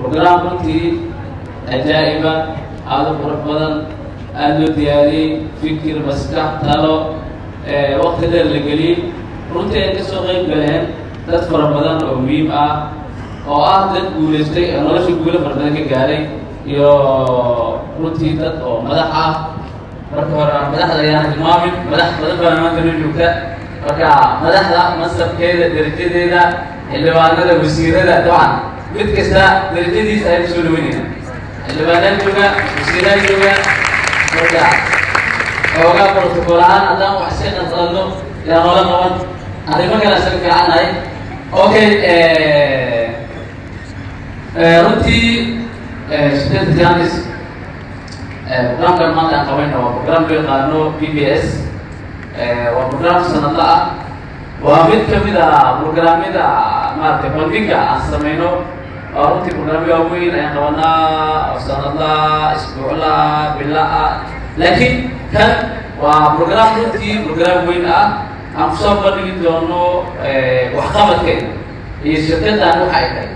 Program runtii ajaa'iba, aada u qurux badan, aada loo diyaariyey, fikir, maskax, talo, waqti dheer la geliyey. Runtii ay kasoo qeyb galeen dad fara badan oo muhiim ah, oo ah dad guulaystay oo nolosha guulo fara badan ka gaaray, iyo runtii dad oo madax ah. Marka hore aan madaxda ayaan tilmaamin, madax badan baa maanta noo joogta. Marka madaxda mansabkeeda, derajadeeda, xildhibaanada, wasiirada, dabcan mid kasta derajadiisa ayaan soo dhaweynayna. Xildhibaanaa jooga, wasiiraa jooga. Marka xoogaa protocol ahaan haddaan wax iska qalqaladno, yaa noola qaban, arrimo kale isaga fiicannahay. Okay, runtii shirkadda Tiens, programkan maanta aan qabayna waa program loo yaqaano PBS. Waa program sanadla ah, waa mid kamid a programyada maaragtay bandhiga aan sameyno. Waa runtii programyo waaweyn ayaan qabanaa oo sanadla, isbuucla, bila ah, laakiin kan waa program runtii program weyn ah, aan kusoo bandhigi doono waxqabadkeena iyo shirkaddan waxa ay tahay.